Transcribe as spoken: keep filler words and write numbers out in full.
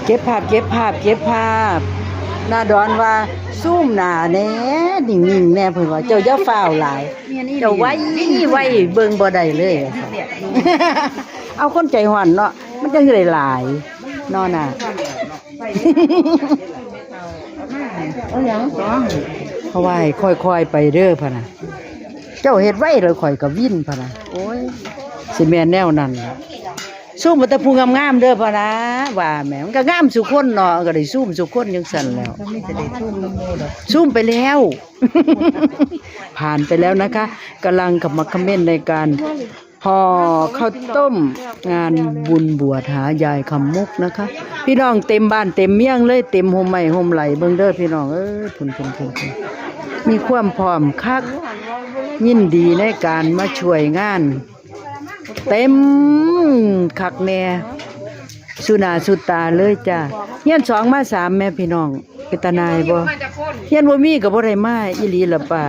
เก็บภาพ เก็บภาพ เก็บภาพ หน้าดอนว่า ซูมหน้าแหน่ นิ่งๆแหน่ เพิ่นว่า เจ้าอย่าฟ้าวหลาย เจ้าไวไว เบิ่งบ่ได้เลย เอาคนใจฮ้อนเนาะ มันจั่งได้หลายเนาะน่ะ เอาหยังสอง เขาว่าให้ค่อยๆไปเด้อพะนะ เจ้าเฮ็ดไวแล้วข้อยก็วินพะนะ โอ้ย สิแม่นแนวนั้นล่ะ ซูมเอาแต่ผู้งามๆเด้อพะนะ ว่าแหม มันก็งามซุคนเนาะ ก็ได้ซูมซุคนจั่งซั้นแหล้ว ก็มีแต่ได้ซูมนำหมู่ดอก ซูมไปแล้ว ผ่านไปแล้วนะคะ กำลังขมักเขม้นในการห่อข้าวต้มงานบุญบวชหายายคำมุกนะคะ พี่น้องเต็มบ้านเต็มเมืองเลย เต็มโฮมไม้โฮมไหล เบิ่งเด้อพี่น้องเอ้ย พุ้นพุ้นพุ้นพุ้น มีความพร้อมคัก ยินดีในการมาช่วยงาน เต็มคักแน่ สู่หน้าสู่ตาเลยจ้า เฮียนสองมาสามแม่พี่น้อง เป็นตาหน่ายบ่ เฮียนบ่มีก็บ่ได้มาอีหลีล่ะป้า